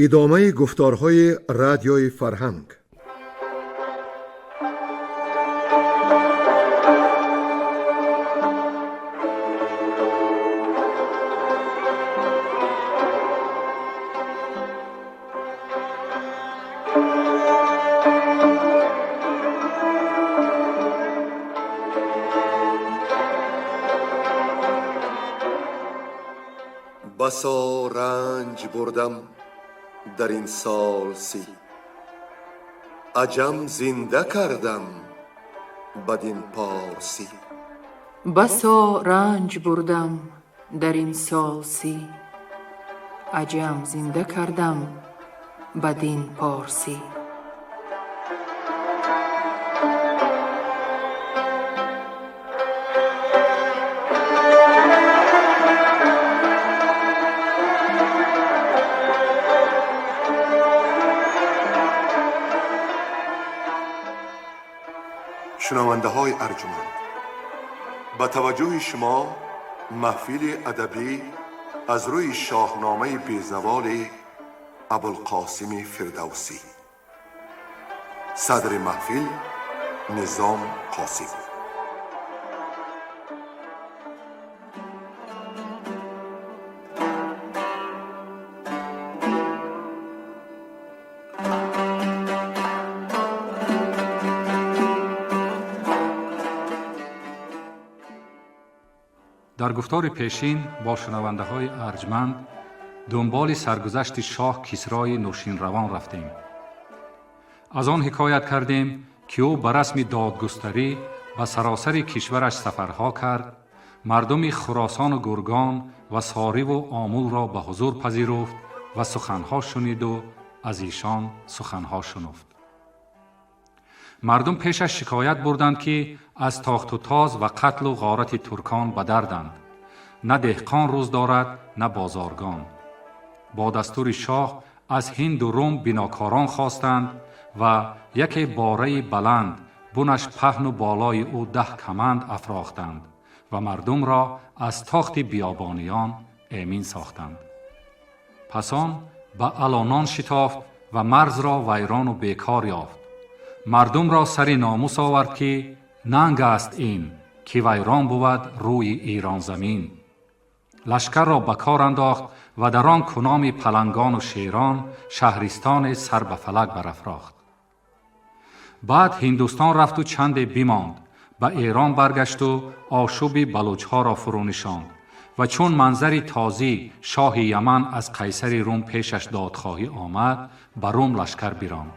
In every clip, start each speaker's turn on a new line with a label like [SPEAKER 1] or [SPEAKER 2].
[SPEAKER 1] Идомаи гуфторҳои Радиои Фарҳанг. Басо ранҷ бурдам дар ин сол 30, аҷам зинда кардам бадин порсӣ.
[SPEAKER 2] Басо ранҷ бурдам дар ин сол 30, аҷам зинда кардам бадин порсӣ.
[SPEAKER 1] Шунавандаҳои арҷуманд, ба таваҷҷӯҳи шумо маҳфили адабӣ аз рӯи шоҳномаи безаволи Абулқосими Фирдавсӣ. Садри маҳфил Низом Қосим.
[SPEAKER 3] Дар гуфтори пешин бо шунавандаҳои арҷманд дунболи саргузашти шоҳ Кисрои Нӯшинравон рафтем. Аз он ҳикоят кардем, ки ӯ ба расми додгустарӣ ба саросари кишвараш сафарҳо кард, мардуми Хуросону Гургон ва Сориву Омулро ба ҳузур пазируфт ва суханҳо шуниду аз ишон суханҳо шунуфт. Мардум пешаш шикоят бурданд, ки аз тохту тоз ва қатлу ғорати туркон ба дарданд. На деҳқон рӯз дорад, на бозоргон. Бо дастури шоҳ аз Ҳинду Рум бинокорон хостанд ва яке бораи баланд, бунаш паҳну болои ӯ 10 каманд афрохтанд ва мардумро аз тохти биёбониён эмин сохтанд. Пас он ба алонон шитофт ва марзро вайрону бекор ёфт. Мардумро сари номус овард, ки нанг аст ин, ки вайрон бувад рӯи Иронзамин. Лашкарро ба кор андохт ва дар он куноми палангону шерон шаҳристоне сар ба фалак барафрохт. Баъд Ҳиндустон рафту чанде бимонд, ба Эрон баргашту ошӯби балучҳоро фурӯ нишонд ва чун манзари тозӣ шоҳи Яман аз қайсари Рум пешаш додхоҳӣ омад, ба Рум лашкар биронд.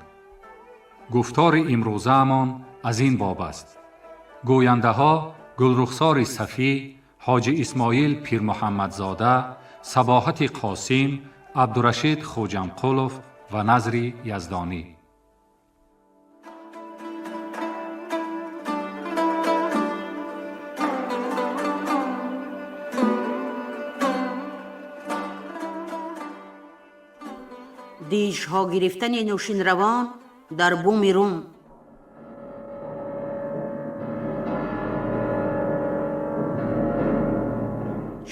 [SPEAKER 3] Гуфтори имрӯзаамон аз ин боб аст. Гӯяндаҳо Гулрухсори Сафӣ, Ҳоҷи Исмоил Пирмуҳаммадзода, Сабоҳати Қосим, Абдурашид Хӯҷамқулов ва Назри Яздонӣ.
[SPEAKER 4] Дижҳо гирифтани Нӯшинравон дар буми Рум.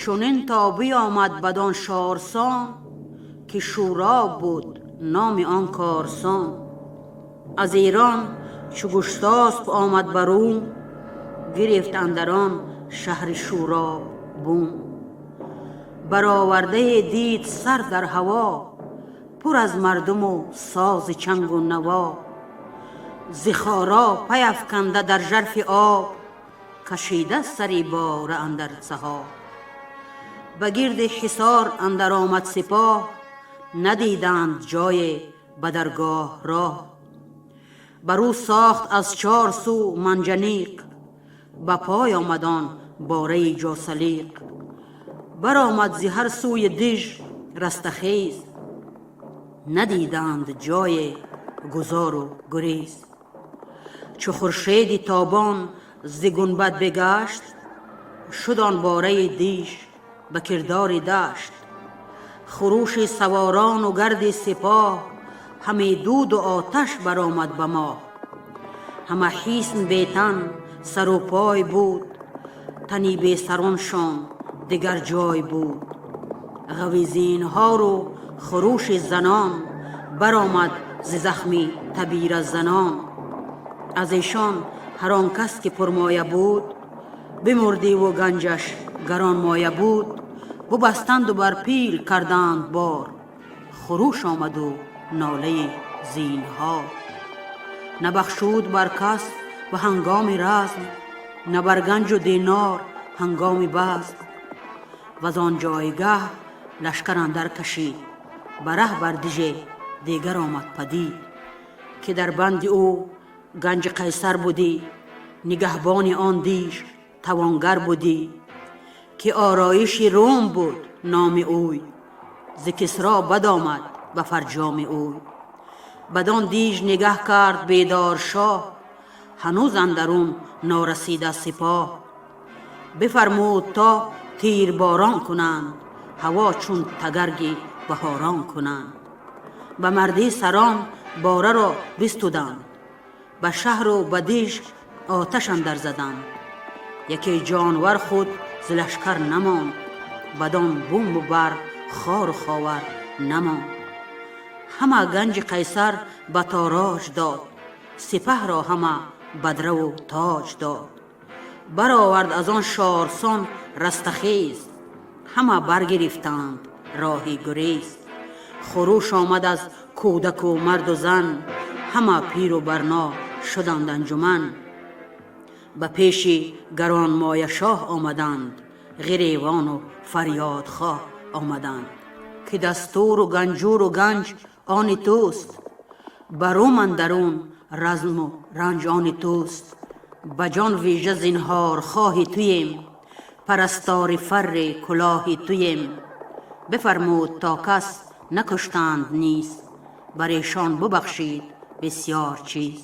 [SPEAKER 4] Чунин то биёмад бадон шорсон, ки Шӯроб буд номи он корсон. Аз Эрон чу Гуштосп омад ба Рум, гирифт андар он шаҳри Шӯроб бум. Баровардае дид сар дар ҳаво, пур аз мардуму сози чангу наво. Зи хоро пай афканда дар жарфи об, кашида сари бора андар саҳоб. Ба гирди ҳисор андар омад сипоҳ, надиданд ҷое ба даргоҳ роҳ. Бар ӯ сохт аз чор сӯ манҷаниқ, ба пой омадон бораи ҷосалиқ. Баромад зи ҳар сӯи диж растахез, надиданд ҷое гузору гурез. Чу хуршеди тобон зи гунбад бигашт, шуд он бораи диж ба кирдори дашт. Хурӯши саворону гарди сипоҳ, ҳаме дуду оташ баромад ба моҳ. Ҳама ҳисн бетан сару пой буд, тани бесароншон дигар ҷой буд. Ғавизинҳору Хурӯши занон баромад зи захми табира занон. Аз эшон ҳар он кас ки пурмоя буд, бимурдиву ганҷаш гаронмоя буд, бубастанду бар пил карданд бор, хурӯш омаду нолаи зинҳор. Набахшуд бар кас ба ҳангоми разм, на бар ганҷу динор ҳангоми базм. Ваз он ҷойгаҳ лашкар андар кашид, ба раҳ бар диже дигар омад падид, ки дар банди ӯ ганҷи Қайсар будӣ, нигаҳбони он диж тавонгар будӣ, ки ороиши Рум буд номи ӯй, зи Кисро бад омад ба фарҷоми ӯй. Бадон диж нигаҳ кард бедор шоҳ, ҳанӯз андарун норасида сипоҳ. Бифармуд то тирборон кунанд, ҳаво чун тагарги баҳорон кунанд. Ба мардӣ сарон бораро бистуданд, ба шаҳру ба диж оташ андар заданд. Яке ҷонвар худ зи лашкар намонд, бадон буму бар хору ховар намонд. Ҳама ганҷи Қайсар ба тороҷ дод, сипаҳро ҳама бадраву тоҷ дод. Баровард аз он шорсон растахез, ҳама баргирифтанд роҳи гурез. Хурӯш омад аз кӯдаку марду зан, ҳама пиру барно шуданд анҷуман. Ба пеши гаронмоя шоҳ омаданд, ғиревону фарёдхоҳ омаданд, ки дастуру ганҷуру ганҷ они туст, барум андарун разму ранҷ они туст. Ба ҷон вижа зинҳорхоҳи туем, парастори фарри кулоҳи туем. Бифармуд то кас накуштанд низ, бар эшон бубахшид бисёр чиз.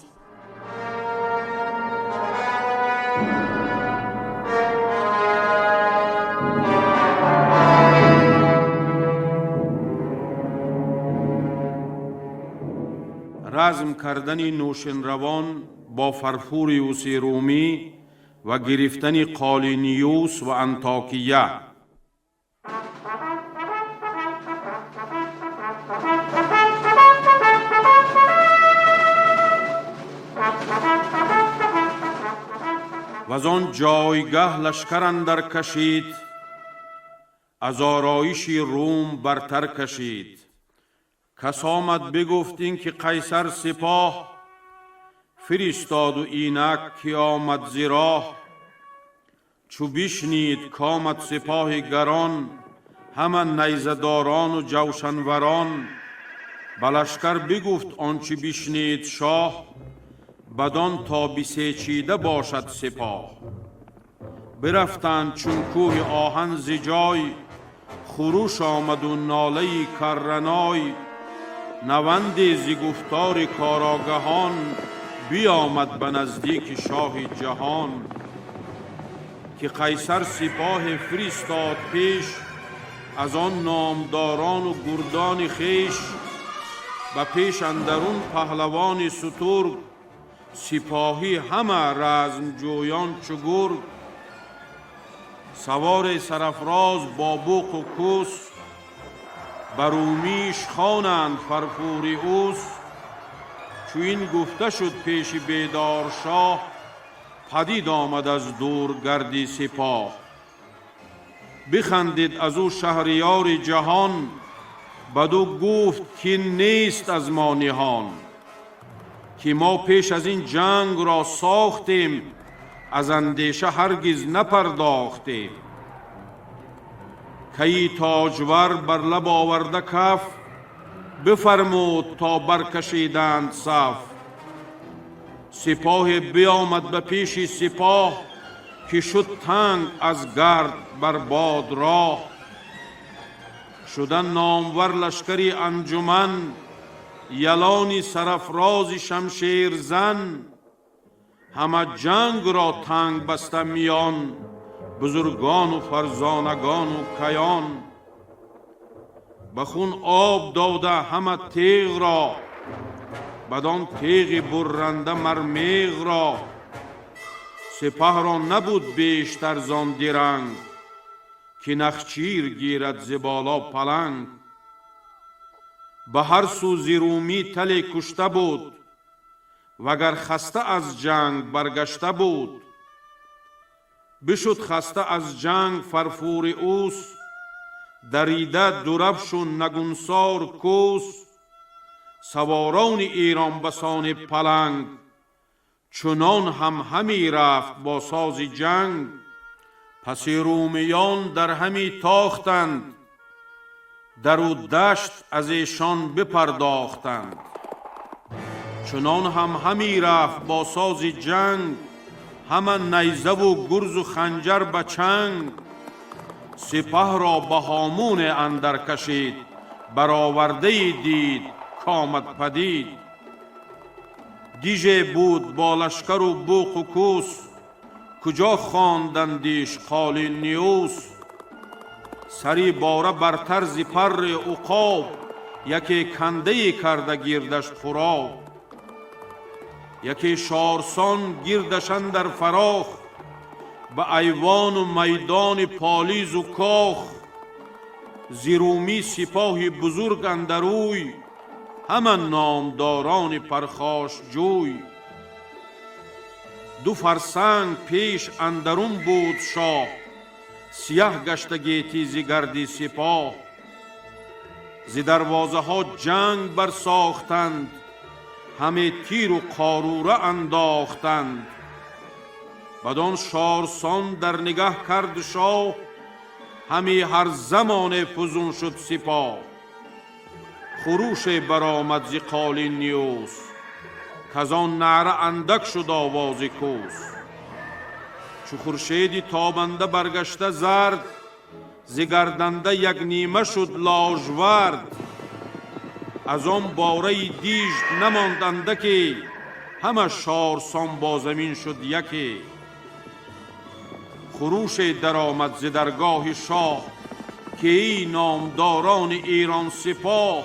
[SPEAKER 5] Разм кардани Нӯшинравон бо Фарфуриуси Румӣ ва гирифтани Қолиниюс ва Антокия. Ваз он ҷойгаҳ лашкар андар кашид, аз ороиши Рум бартар кашид. Кас омад бигуфт ин ки Қайсар сипоҳ фиристоду инак ки омад зи роҳ. Чу бишнид комад сипоҳи гарон, ҳама найзадорону ҷавшанварон. Ба лашкар бигуфт он чи бишнид шоҳ, бадон то бисечида бошад сипоҳ. Бирафтанд чун кӯҳи оҳан зи ҷой, хурӯш омаду нолаи карраной. Наванде зи гуфтори корогаҳон биомад ба наздики шоҳи ҷаҳон, ки Қайсар сипоҳе фиристод пеш, аз он номдорону гурдони хеш. Ба пеш андарун паҳлавони сутург, сипоҳӣ ҳама размҷӯён чу гург. Савори сарафроз бо буқу кӯс, ба румиш хонанд Фарфуриус. Чу ин гуфта шуд пеши бедор шоҳ, падид омад аз дур гарди сипоҳ. Бихандид аз ӯ шаҳриёри ҷаҳон, баду гуфт ки нест аз мо ниҳон, ки мо пеш аз ин ҷанг ро сохтем, аз андеша ҳаргиз напардохтем. Каи тоҷвар бар лаб оварда каф, бифармуд то баркашиданд саф. Сипоҳе биомад ба пеши сипоҳ, ки шуд танг аз гард бар бод роҳ. Шудан номвар лашкари анҷуман, ялони сарафрози шамшерзан. Ҳама ҷанг ро танг баста миён, бузургону фарзонагону каён. Ба хун об дода ҳама теғ ро, бадон теғи бурранда мармеғ ро. Сипаҳро набуд бештар зон диранг, ки нахчир гирад зи боло паланг. Ба ҳар сӯ зи румӣ тале кушта буд, вагар хаста аз ҷанг баргашта буд. Бишуд хаста аз ҷанг фарфури ӯс, дарида дурафшу нагунсор кӯс. Саворони Эрон басони паланг, чунон ҳам ҳамӣ рафт бо сози ҷанг. Паси румиён дар ҳамӣ тохтанд, дару дашт аз эшон бипардохтанд. Чунон ҳам ҳамӣ рафт бо сози ҷанг, ҳама найзаву гурзу ханҷар ба чанг. Сипаҳро ба ҳомуне андар кашид, баровардае дид комад падид. Диже буд бо лашкару буқу кӯс, куҷо хондандиш қоли ниюс. Сари бора бар тарзи парри уқоб, яке кандае карда гирдаш пуроб. Яке шорсон гирдаш андар фарох, ба айвону майдони полизу кох. Зи румӣ сипоҳи бузург андарӯй, ҳама номдорони пархошҷӯй. Ду фарсанг пеш андарун буд шоҳ, сияҳ гашта гетӣ зи гарди сипоҳ. Зи дарвозаҳо ҷанг барсохтанд, ҳаме тиру қорура андохтанд. Бадон шорсон дар нигаҳ кард шоҳ, ҳаме ҳар замоне фузун шуд сипоҳ. Хуруше баромад зи қоли ниюс, казон наъра андак шуд овози кӯс. Чу хуршеди тобанда баргашта зард, зи гарданда як нима шуд ложвард. Аз он бораи диж намонд андаке, ҳама шорсон бо замин шуд яке. Хуруше даромад зи даргоҳи шоҳ, ки эй номдорони эрон сипоҳ,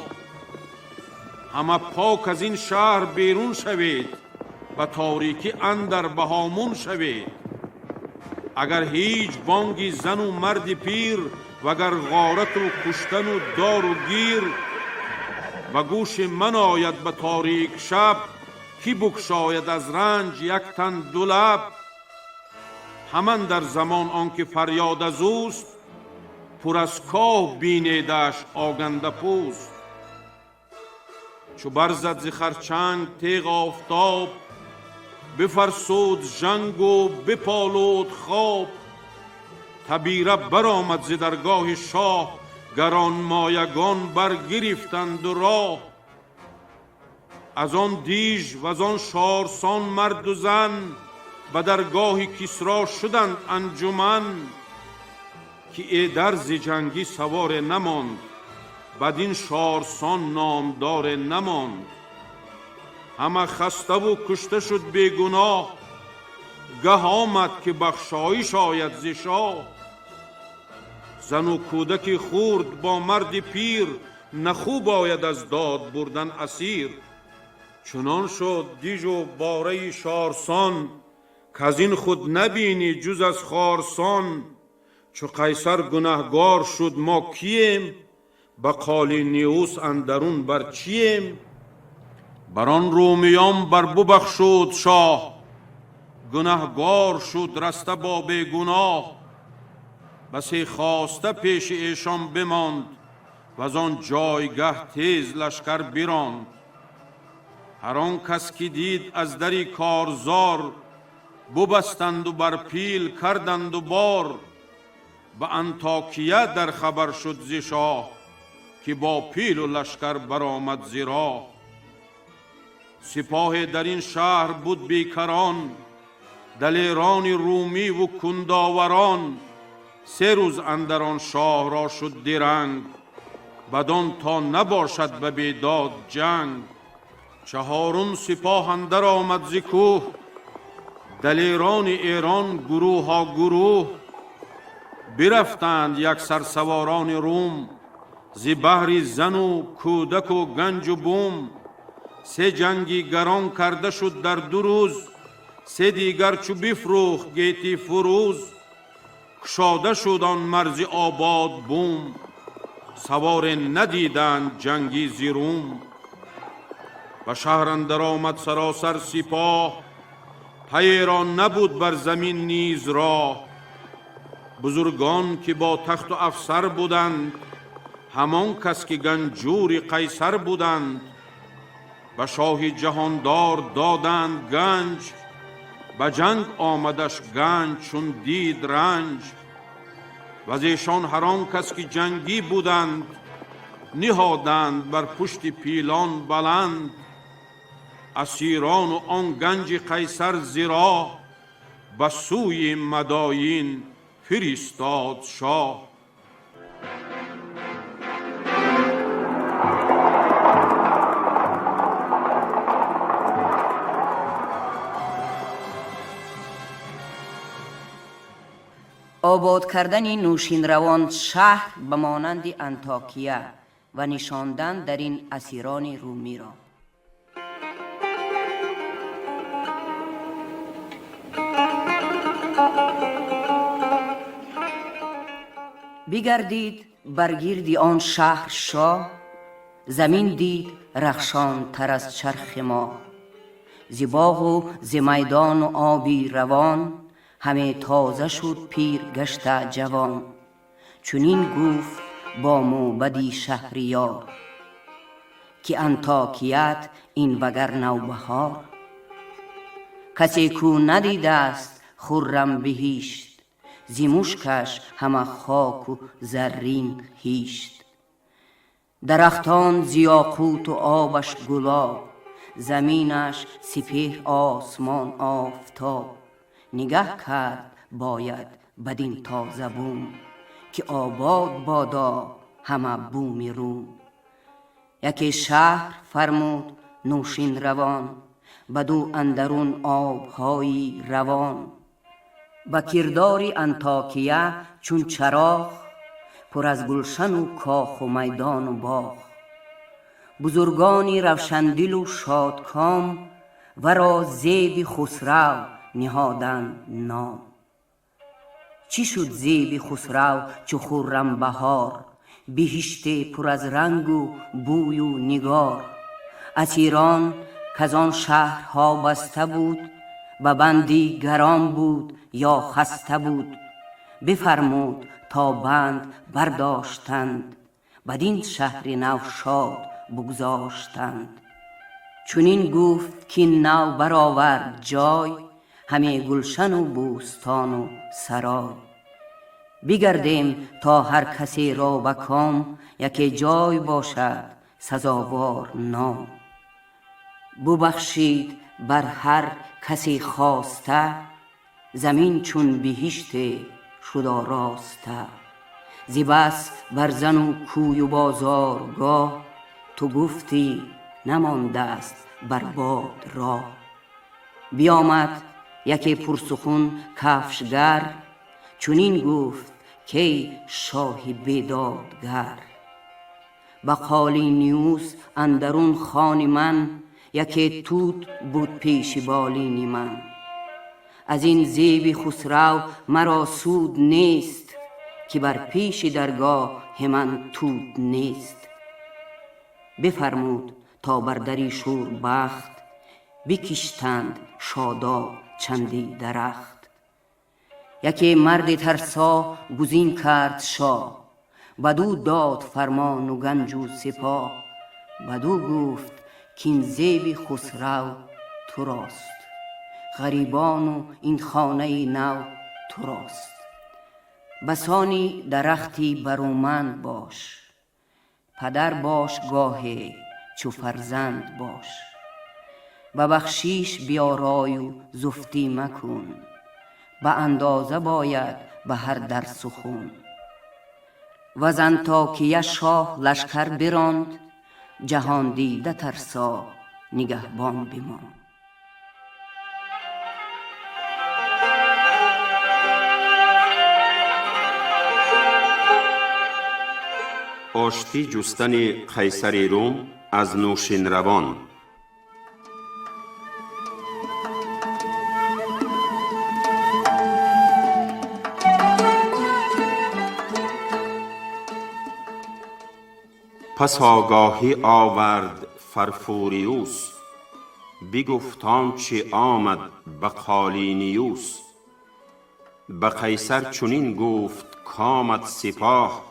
[SPEAKER 5] ҳама пок аз ин шаҳр берун шавед, ба торикӣ андар ба ҳомун шавед. Агар ҳеҷ бонги зану марди пир, вагар ғорату куштану дору гир ба гӯши ман ояд ба торик шаб, кӣ букшояд аз ранҷ як тан ду лаб? Ҳаман дар замон он ки фарёд аз ӯст, пур аз коҳ бинедаш оганда пӯст. Чу барзад зи харчанг теғ офтоб, бифарсуд жангу биполуд хоб. Табира баромад зи даргоҳи шоҳ, гаронмоягон баргирифтанду роҳ. Аз он диж ваз он шорсон марду зан ба даргоҳи Кисро шуданд анҷуман, ки э дарзи ҷангӣ саворе намонд, бадин шорсон номдоре намонд. Ҳама хаставу кушта шуд бегуноҳ, гаҳ омад ки бахшоиш ояд зи шоҳ. Зану кӯдаки хурд бо марди пир нахуб ояд аз дод бурдан асир. Чунон шуд дижу бораи шорсон, каз ин худ набинӣ ҷуз аз хорсон. Чу Қайсар гунаҳгор шуд мо кием? Ба қоли ниюс андарун бар чием? Бар он румиён бар бубахшуд шоҳ, гунаҳгор шуд раста бо бегуноҳ. Басе хоста пеши эшон бимонд, ваз он ҷойгаҳ тез лашкар биронд. Ҳар он кас ки дид аз дари корзор, бубастанду бар пил карданду бор. Ба Антокия дар хабар шуд зи шоҳ, ки бо пилу лашкар баромад зи роҳ. Сипоҳе дар ин шаҳр буд бекарон, далерони румиву кундоварон. Се рӯз андар он шоҳ ро шуд диранг, бадон то набошад ба бедод ҷанг. Чаҳорум сипоҳ андар омад зи кӯҳ, далерони Эрон гурӯҳҳо гурӯҳ. Бирафтанд як сарсаворони Рум, зи баҳри зану кӯдаку ганҷу бум. Се ҷанги гарон карда шуд дар 2 рӯз, се дигар чу бифрӯхт гети фурӯз. Кушода шуд он марзи обод бум, Саворе надиданд ҷангӣ зи Рум. Ба шаҳр андар омад саросар сипоҳ, пайеро набуд бар замин низ роҳ. Бузургон ки бо тахту афсар буданд, ҳамон кас ки ганҷури қайсар буданд, ба шоҳи ҷаҳондор доданд ганҷ, ба ҷанг омадаш ганҷ чун дид ранҷ. Ваз эшон ҳар он кас ки ҷангӣ буданд, ниҳоданд бар пушти пилон баланд. Асирону он ганҷи қайсар зи роҳ, ба сӯи Мадоин фиристод шоҳ.
[SPEAKER 6] Обод кардани Нӯшинравон шаҳр ба монанди Антокия ва нишондан дар ин асирони румиро. Бигардид бар гирди он шаҳр шоҳ, замин дид рахшонтар аз чархи мо. Зи боғу зи майдону оби равон, ҳаме тоза шуд пир гашта ҷавон. Чунин гуфт бо мӯбади шаҳриёр, ки Антокият ин вагар навбаҳор. Касе кӯ надидааст хуррам биҳишт, зи мушкаш ҳама хоку заррин ҳишт. Дарахтон зи ёқуту обаш гулоб, заминаш сипеҳр осмон офтоб. Нигаҳ кард бояд бадин тоза бум, ки обод бодо ҳама буми Рум. Яке шаҳр фармуд Нӯшинравон, баду андарун обҳои равон. Ба кирдори Антокия чун чароғ, пур аз гулшану коху майдону боғ. Бузургони равшандилу шодком, варо зеби Хусрав ниҳоданд ном. Чӣ шуд зеби Хусрав чу хуррам баҳор, биҳиште пур аз рангу бӯю нигор. Асирон каз он шаҳрҳо баста буд, ба банди гарон буд ё хаста буд. Бифармуд то банд бардоштанд, бадин шаҳри нав шод бугзоштанд. Чунин гуфт ки нав баровард ҷой, ҳаме гулшану бӯстону сарой. Бигардем то ҳар касеро ба ком, яке ҷой бошад сазовор ном. Бубахшид бар ҳар касе хоста, замин чун биҳиште шуд ороста. Зи бас бар зану кӯю бозоргоҳ, ту гуфтӣ намондааст бар бод роҳ. Биомад яке пурсухун кафшгар, чунин гуфт кей шоҳи бедодгар. Ба Қолиниюс андарун хони ман, яке тут буд пеши болини ман. Аз ин зеби Хусрав маро суд нест, ки бар пеши даргоҳи ман тут нест. Бифармуд то бар дари шӯрбахт, бикиштанд шодоб чанди дарахт. Яке марди тарсо гузин кард шоҳ, баду дод фармону ганҷу сипоҳ. Баду гуфт кин зеби Хусрав турост, ғарибону ин хонаи нав турост. Басони дарахти баруманд бош, падар бош гоҳе чу фарзанд бош. Ба бахшиш биёрою зуфтӣ макун, ба андоза бояд ба ҳар дарсу хун. Ваз Антокия шоҳ лашкар биронд, ҷаҳондида тарсо нигаҳбон бимонд.
[SPEAKER 7] Оштӣ ҷустани қайсари Рум аз Нӯшинравон. پس آگاهی آورد فرفوریوس، بگفت آنچه آمد به قالینیوس. به قیصر چنین گفت کآمد سپاه،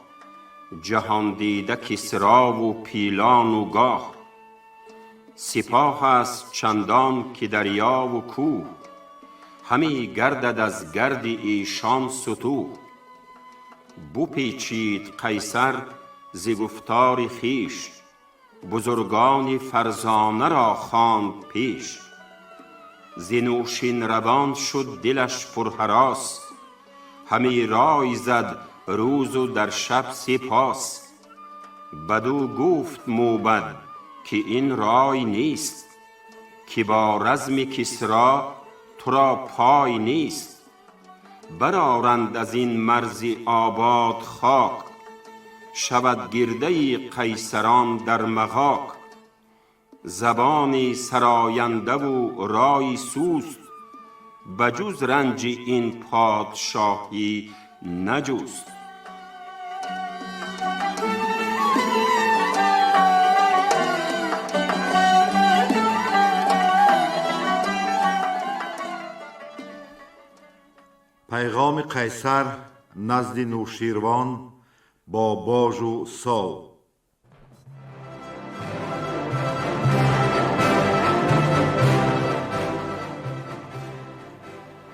[SPEAKER 7] جهاندیده کسری و پیلان و گاه. سپاه است چندان که دریا و کوه، همی گردد از گرد ایشان ستوه. بپیچید قیصر ز گفتار خویش، بزرگان فرزانه را خواند پیش. ز نوشین روان شد دلش پرهراس، همی رای زد روز و در شب سه پاس. بدو گفت موبد که این رای نیست، که با رزم کسری تو را پای نیست. برآرند از این مرز آباد خاک، شود گرده قیصران در مغاک. زبانی سراینده و رایی سست، بجز رنج این پادشاهی نجست.
[SPEAKER 8] Пайғоми Қайсар назди Нӯширвон бо божу сов.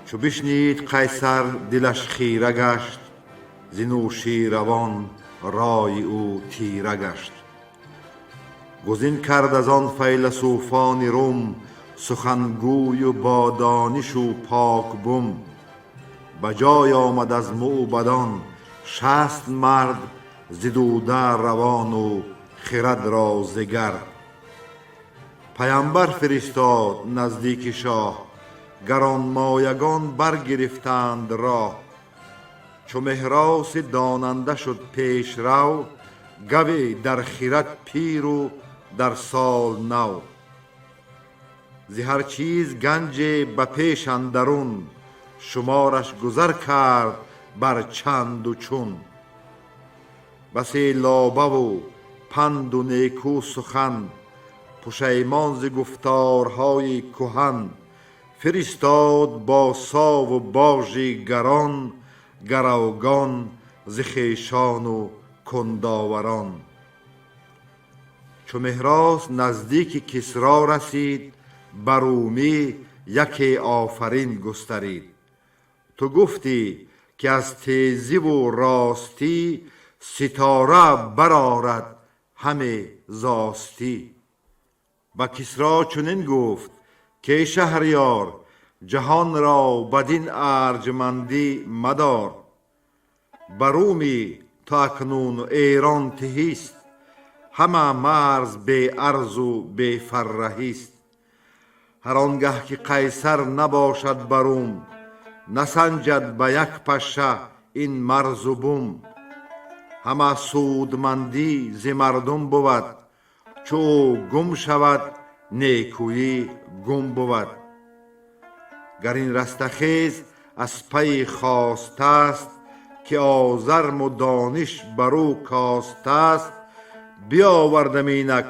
[SPEAKER 8] Чу бишнид Қайсар, дилаш хира гашт, зи Нӯширавон рои ӯ тира гашт. Гузин кард аз он файласуфони Рум сухангӯю бо донишу покбум. Ба ҷой омад аз мӯбадон 60 мард, зи дуда равону хирадро зигард. Паямбар фиристод наздики шоҳ, гаронмоягон баргирифтанд роҳ. Чу Меҳроси донанда шуд пешрав, гаве дар хирад пиру дар сол нав. Зи ҳар чиз ганҷе ба пеш андарун, шумораш гузар кард бар чанду чун. Басе лобаву панду неку сухан, пушаймон зи гуфторҳои куҳан, фиристод бо сову божи гарон, гаравгон зи хешону кундоварон. Чу Меҳрос наздики Кисро расид, ба румӣ яке офарин густарид. Ту гуфтӣ, ки аз тезиву ростӣ ситора барорад ҳаме зостӣ. Ба Кисро чунин гуфт, ки эй шаҳриёр, ҷаҳонро бадин арҷмандӣ мадор. Ба румӣ то акнуну Эрон тиҳист, ҳама марз беарзу бефарраҳист. Ҳар он гаҳ ки Қайсар набошад ба Рум, насанҷад ба як паша ин марзу бум. Ҳама судмандӣ зи мардум бувад, чу ӯ гум шавад, некӯӣ гум бувад. Гар ин растахез аз пайи хостааст, ки озарму дониш бар ӯ костааст, биёвардам инак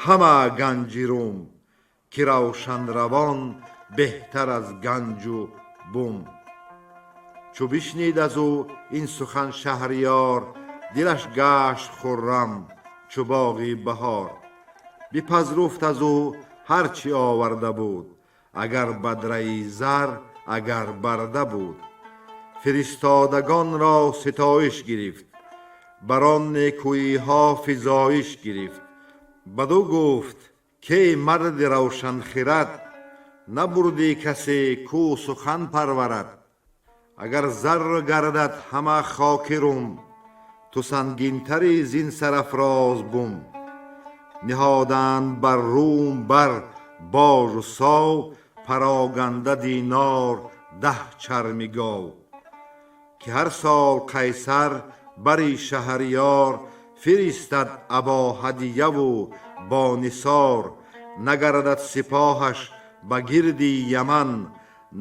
[SPEAKER 8] ҳама ганҷи Рум, ки равшанравон беҳтар аз ганҷу бум. Чу бишнид аз ӯ ин сухан шаҳриёр, дилаш гашт хуррам чу боғи баҳор. Бипазруфт аз ӯ ҳар чӣ оварда буд, агар бадраи зар, агар барда буд. Фиристодагонро ситоиш гирифт, бар он некӯиҳо физоиш гирифт. Бадӯ гуфт, ки эй марди равшанхирад, набурдӣ касе кӯ сухан парварад. Агар зарр гардад ҳама хоки Рум, ту сангинтари зин сарафроз бум. Ниҳоданд бар Рум бар божу сов, пароганда динор 10 чарми гов. Ки ҳар сол Қайсар бари шаҳриёр фиристад або ҳадияву бо нисор. Нагардад сипоҳаш ба гирди Яман,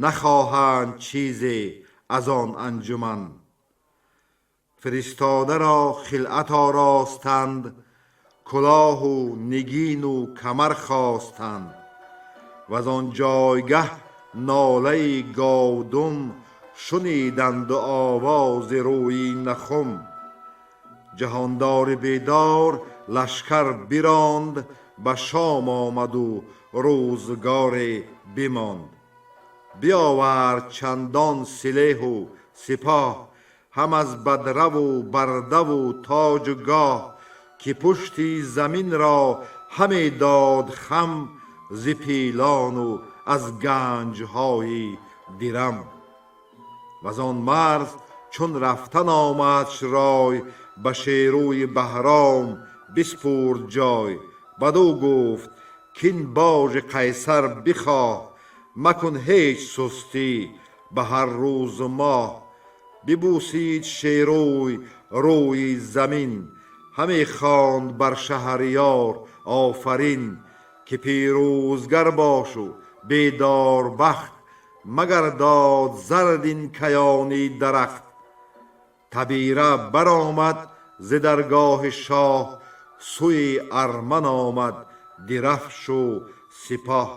[SPEAKER 8] нахоҳанд чизе аз он анҷуман. Фиристодаро хилъат оростанд, Кулоҳу нигину камар хостанд. Вазон ҷойгаҳ нолаи говдум шуниданд овози рӯи нахум. Ҷаҳондори бедор лашкар биронд, ба Шом омаду рӯзгоре бимонд. Биовард чандон силеҳу сипоҳ, ҳам аз бадраву бардаву тоҷу гоҳ, ки пушти заминро ҳаме дод хам зи пилону аз ганҷҳои дирам. Вазон марз чун рафтан омадш рой, ба Шерӯи Баҳром биспурд ҷой. Бадӯ гуфт кин боҷи Қайсар бихоҳ, макун ҳеҷ сустӣ ба ҳар рӯзу моҳ. Бибӯсид Шерӯй рӯи замин, ҳаме хонд бар Шаҳриёр офарин, ки пирӯзгар бошу бедорбахт, магар дод зард ин каёни дарахт. Табира баромад зи даргоҳи шоҳ, сӯи арман омад дирафшу сипоҳ.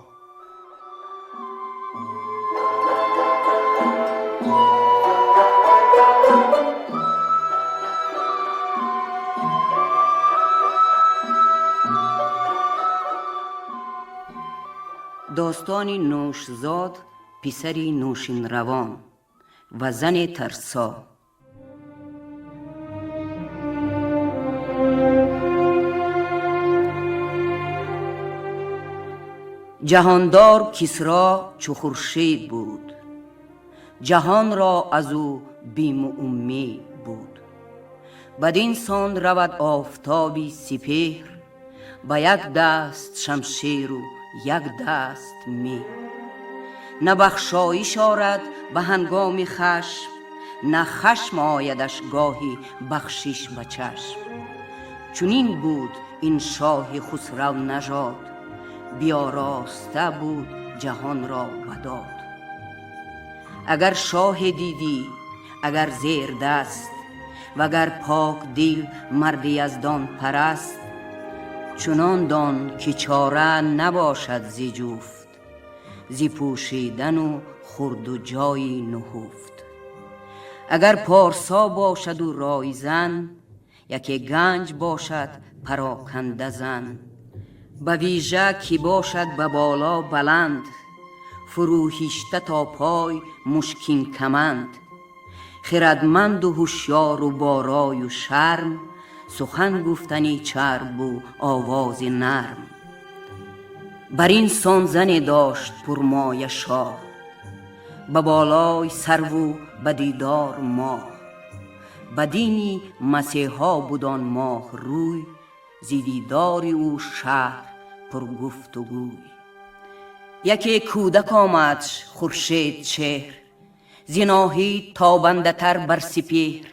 [SPEAKER 6] Достони Нӯшзод, писари Нӯшинравон, ва зани тарсо. Ҷаҳондор Кисро чу хуршед буд, ҷаҳонро аз ӯ биму умед буд. Бадин сон равад офтоби сипеҳр, ба як даст шамшеру як даст меҳр. На бахшоиш орад ба ҳангоми хашм, на хашм оядаш гоҳи бахшиш ба чашм. Чунин буд ин шоҳи хусрав нажод, биёроста буд ҷаҳонро ба дод. Агар шоҳе дидӣ, агар зердаст, вагар пок дил марди яздонпараст, чунон дон ки чора набошад зи ҷуфт, зи пӯшидану хурду ҷойи нуҳуфт. Агар порсо бошаду ройзан, яке ганҷ бошад пароканда зан. Ба вижа ки бошад ба боло баланд, фурӯҳишта то пой мушкин каманд. Хирадманду ҳушёру борою шарм, сухан гуфтани чарбу овози нарм. Бар ин сон зане дошт пурмоя шоҳ, ба болои сарву ба дидор моҳ. Ба дини масеҳо буд он моҳ рӯй, зи дидори ӯ шаҳр пургуфтугӯй. Яке кӯдак омадш хуршед чеҳр, зи Ноҳид тобандатар бар сипеҳр.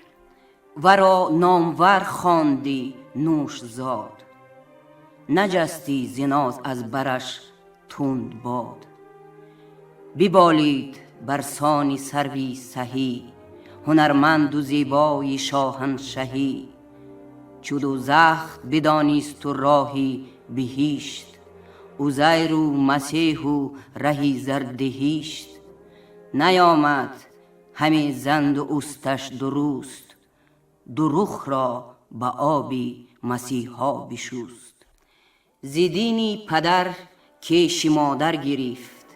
[SPEAKER 6] Варо номвар хондӣ Нӯшзод, наҷастӣ зи ноз аз бараш тунд бод. Биболид бар сони сарви саҳӣ, ҳунарманду зебои шоҳаншаҳӣ. Чу дӯзах бидонисту роҳи биҳишт, Узайру Масеҳу раҳи зардиҳишт. Наёмад ҳаме занду усташ дуруст, дурухро ба оби масиҳо бишуст. Зи дини падар кеши модар гирифт,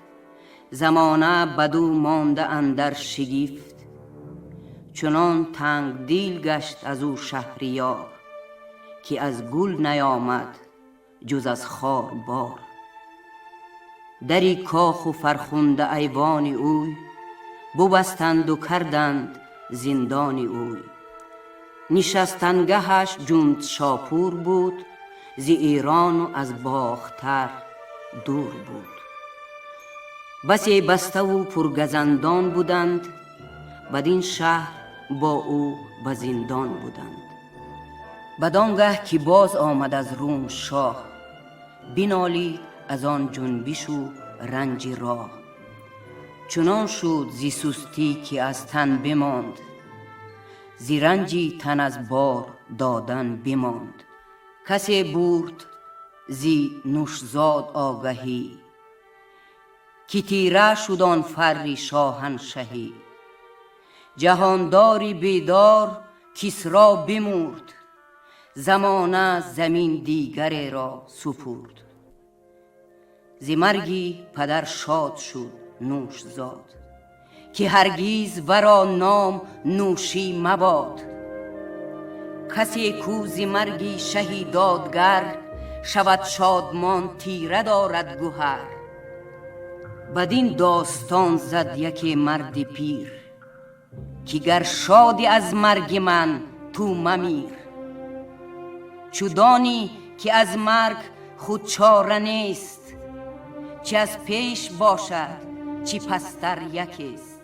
[SPEAKER 6] замона бадӯ монда андар шигифт. Чунон тангдил гашт аз ӯ Шаҳриёр, ки аз гул наёмад ҷуз аз хор бор. Дари коху фархунда айвони ӯй, бубастанду карданд зиндони ӯй. Нишастангаҳаш Ҷундшопур буд, зи Эрону аз Бохтар дур буд. Басе баставу пургазандон буданд, бадин шаҳр бо ӯ ба зиндон буданд. Бадон гаҳ ки боз омад аз Рум шоҳ, бинолид аз он ҷунбишу ранҷи роҳ. Чунон шуд зи сустӣ ки аз тан бимонд, зи ранҷи тан аз бор додан бимонд. Касе бурд зи Нӯшзод огаҳӣ, ки тира шуд он фарри шоҳаншаҳӣ. Ҷаҳондори бедор Кисро бимурд, замона замин дигареро супурд. Зи марги падар шод шуд Нӯшзод, ки ҳаргиз варо ном Нӯшӣ мабод. Касе кӯ зи марги шаҳи додгар шавад шодмон, тира дорад гуҳар. Бадин достон зад яке марди пир, ки гар шодӣ аз марги ман ту мамир. Чу донӣ ки аз марг худ чора нест, чи аз пеш бошад чи пастар якест.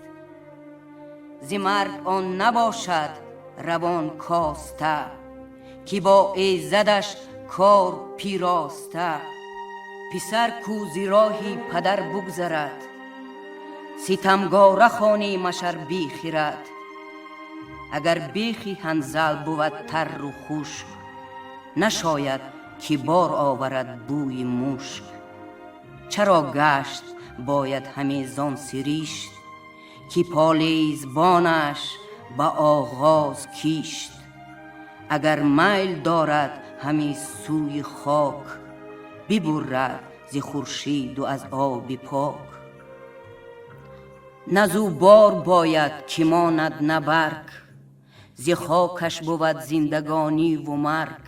[SPEAKER 6] Зи марг он набошад равон коста, ки бо эзадаш кор пироста. Писар кӯ зи роҳи падар бугзарад, ситамгора хонӣ машар бихирад. Агар бехи ҳанзал бувад тарру хушк, нашояд ки бор оварад бӯи мушк. Чаро гашт бояд ҳамезон сиришт, ки полезбонаш ба оғоз кишт. Агар майл дорад ҳаме сӯи хок, бибурад зи хуршиду аз оби пок. На зӯ бор бояд ки монад на барг, зи хокаш бувад зиндагониву марг.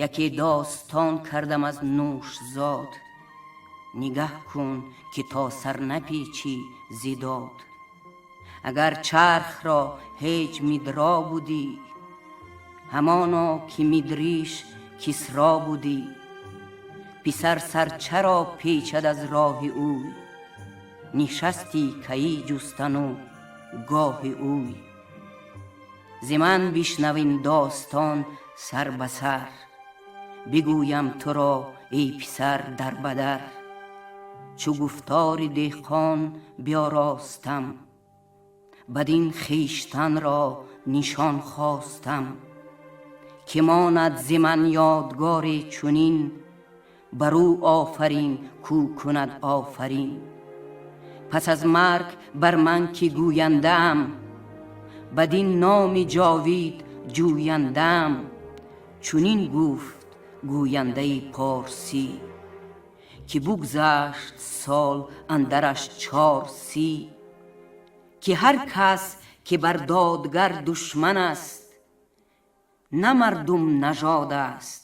[SPEAKER 6] Яке достон кардам аз Нӯшзод, нигаҳ кун ки то сар напечӣ зи дод. Агар чархро ҳеҷ мидро будӣ, ҳамоно ки мидриш Кисро будӣ. Писар сар чаро печад аз роҳи ӯй, нишасти каи ҷустану гоҳи ӯй. Зи ман бишнавин достон сар ба сар, бигӯям туро эй писар дар ба дар. Чу гуфтори деҳқон биёростам, бадин хештанро нишон хостам. Ки монад зи ман ёдгоре чунин, бар ӯ офарин кӯ кунад офарин. Пас аз марг бар ман ки гӯяндаам, бадин номи ҷовид ҷӯяндаам. Чунин гуфт гӯяндаи порсӣ, ки бугзашт сол андараш 430. Ки ҳар кас ки бар додгар душман аст, на мардум нажод аст,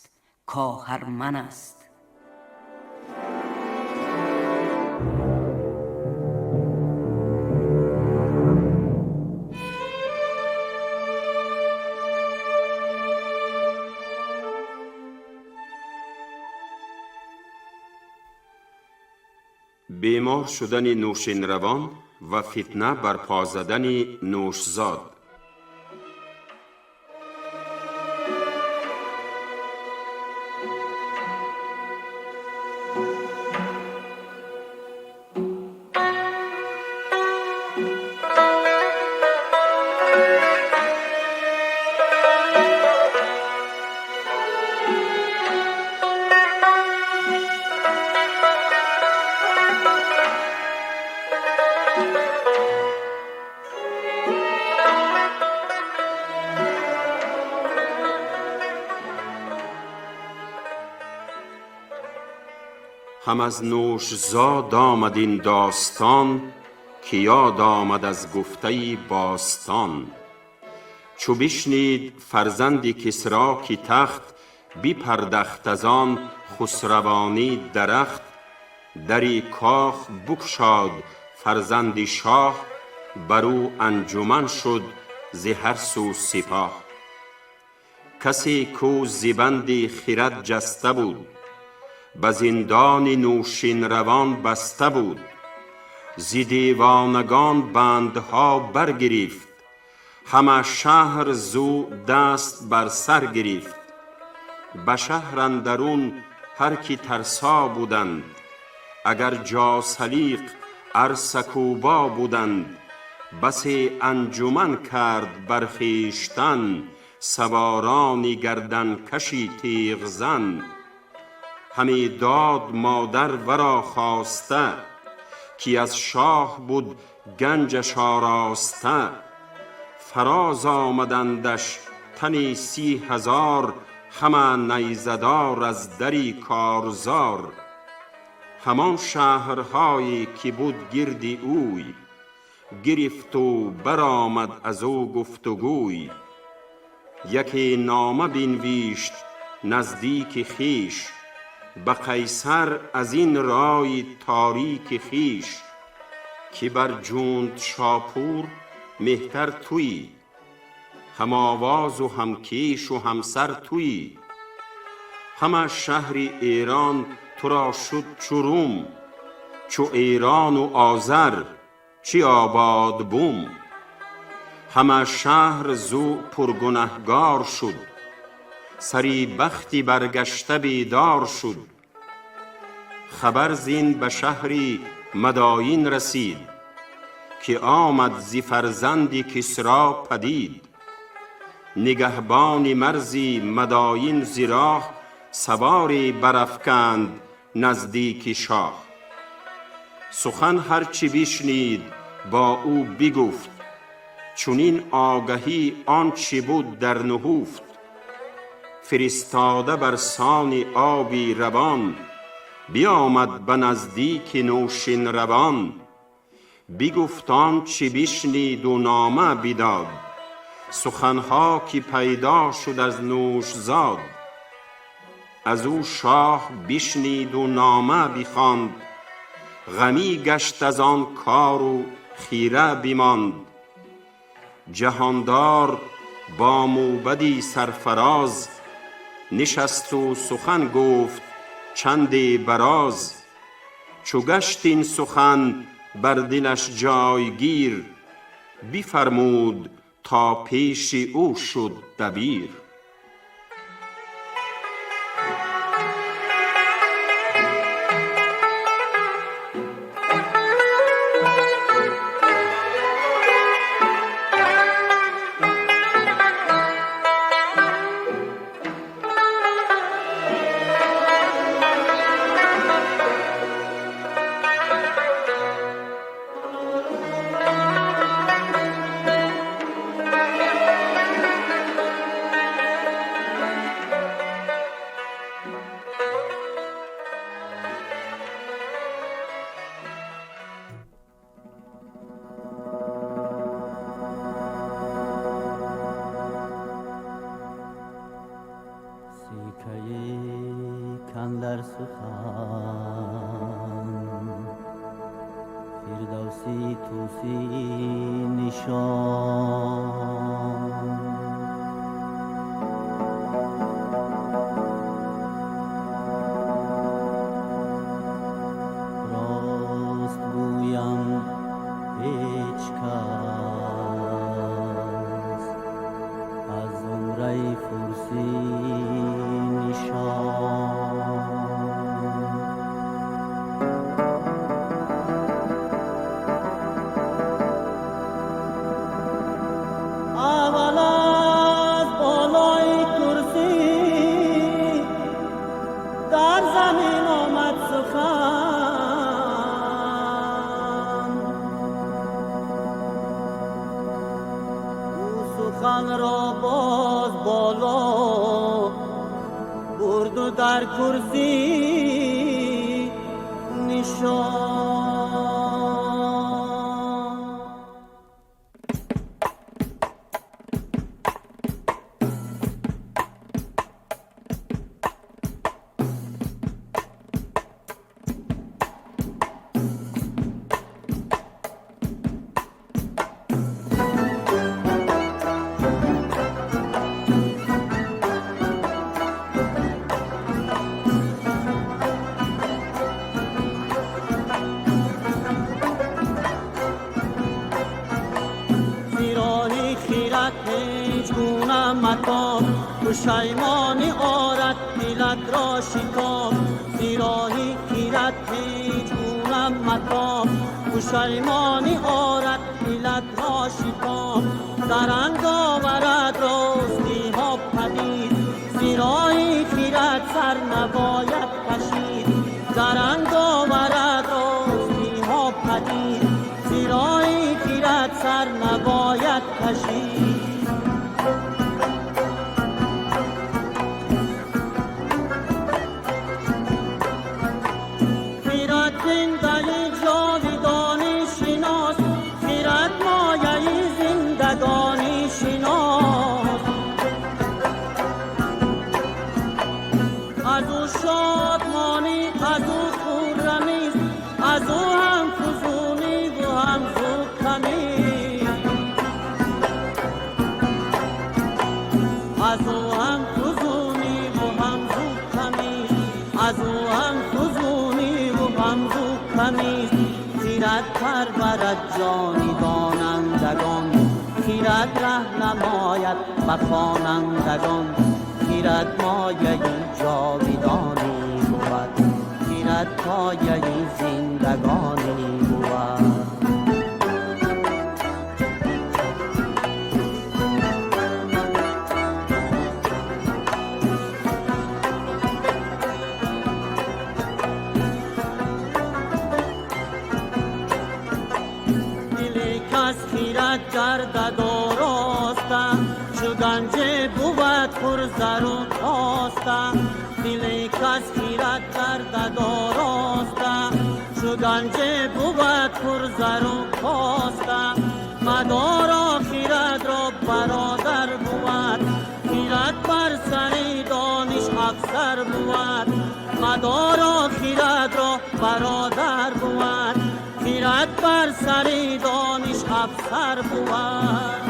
[SPEAKER 6] коҳарман аст.
[SPEAKER 7] Бемор шудани Нӯшинравон ва фитна барпо задани Нӯшзод. هم از نوشزاد آمد این داستان، که یاد آمد از گفته باستان. چو بشنید فرزند کسری که تخت، بپردخت از آن خسروانی درخت. دری کاخ بگشاد فرزند شاه، بر او انجمن شد ز هر سو سپاه. کسی کو ز بند خرد جسته بود، به زندان نوشین روان بسته بود. ز دیوانگان بندها برگرفت، همه شهر زو دست بر سر گرفت. به شهر اندرون هر کی ترسا بودند، اگر جاسلیق ار سکوبا بودند. بسی انجمن کرد بر خویشتن، سوارانی گردن کشی تیغ زن. همی داد مادر ورا خواسته، کی از شاه بود گنجش آراسته. فراز آمدندش تنی 30,000، همه نیزه دار از دری کارزار. همان شهرهایی که بود گردی اوی، گرفت و برآمد از او گفت و گوی. یکی نامه بنویشت نزدیک خویش، به قیصر از این رای تاریک خویش. که بر جوند شاپور مهتر تویی، هم آواز و هم کیش و همسر تویی. همه شهر ایران تو را شد چو روم، چو ایران و آذر چی آباد بوم. همه شهر زو پرگنهگار شد، سری بختی برگشته بیدار شد. خبر زین به شهری مداین رسید، که آمد ز فرزند کسری پدید. نگهبان مرزی مداین ز راه، سواری برافکند نزدیک شاه. سخن هرچی بشنید با او بگفت، چنین آگهی آنچه بود در نهفت. فرستاده بر سان آبی روان، بیامد به نزدیک نوشین روان. بگفت آنچه بشنید و نامه بداد، سخنها که پیدا شد از نوشزاد. از او شاه بشنید و نامه بخواند، غمی گشت از آن کار و خیره بماند. جهاندار با موبدی سرفراز، نشست و سخن گفت چندی براز. چو گشت این سخن بر دلش جایگیر، بفرمود تا پیش او شد دبیر.
[SPEAKER 9] در سخن فردوسی توسی نشان. راست گویم هیچ کس از زمره فارسی نشان. سخن را باز بالا برد و در کرسی نشان. پشیمانی آرد دلت را شتاب، زیراهی خیرت هیچ گونه متاب. پشیمانی آرد دلت را شتاب، درنگ آورد راستی نباید کشید، زرنگ آورد راستی ها پدید، زیرای خیرت سر نباید کشید. خیرت زندگی جاویدانی شناس، خیرت مایه زندگانی شناس. از او شادمانی، از او خرمیست، از او هم فزونی و هم زو کمی. از او هم فزونی و هم زو کمی، از او هم فزونی و هم زو کمی. خیرت پرورد جانی دانندگان، خیرت ره نماید به خوانندگان. خیرت مایه جاویدانی بود، خیرت پایه زندگانی بود. دلی کز خیرت گردد آراسته، چو گنج بود پر زر و کاسته. دلی کز خیرت گردد آراسته، چو گنج بود پر زر و کاسته. مدارا خیرت را برادر بود، خیرت بر سر دانش افسر بود. مدارا خیرت را برادر بود، خیرت بر سر دانش افسر بود.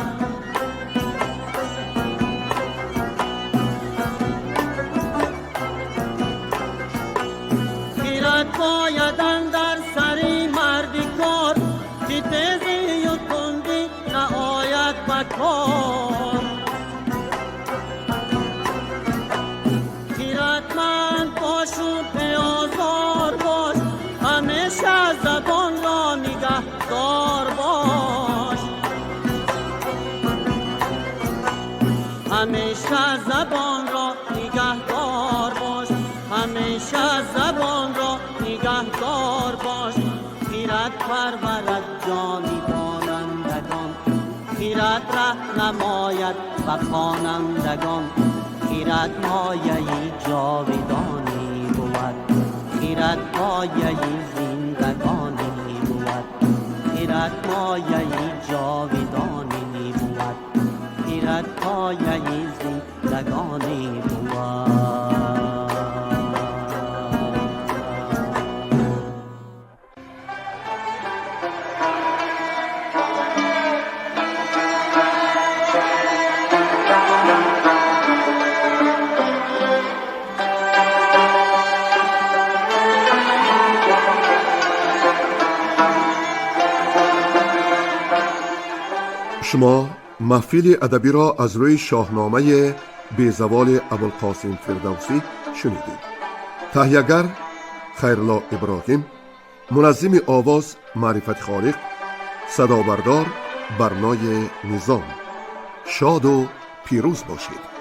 [SPEAKER 9] خیرت باید اندر سر مردی کار، که تیزی و تندی نآید به کار. خیرتمند باش و بیازار باش، همیشه زبان را نگهدار باش. همیشه زبان را نگهدار باش، همیشه زبان را نگهدار باش. خیرت پرورد جانی دانندگان، خیرت ره نماید به خوانندگان. خیرت مایه جاویدانی بود، خیرت پایه زندگانی بود. خیرت مایه جاویدانی بود، خیرت پایه زندگانی بود.
[SPEAKER 1] Шумо маҳфили адабиро аз рӯи шоҳномаи безаволи Абулқосим Фирдавсӣ шунидед. Таҳиягар Хайрулло Иброҳим, муназзими овоз Маърифати Холиқ, садобардор Барнои Низом. Шоду пирӯз бошед.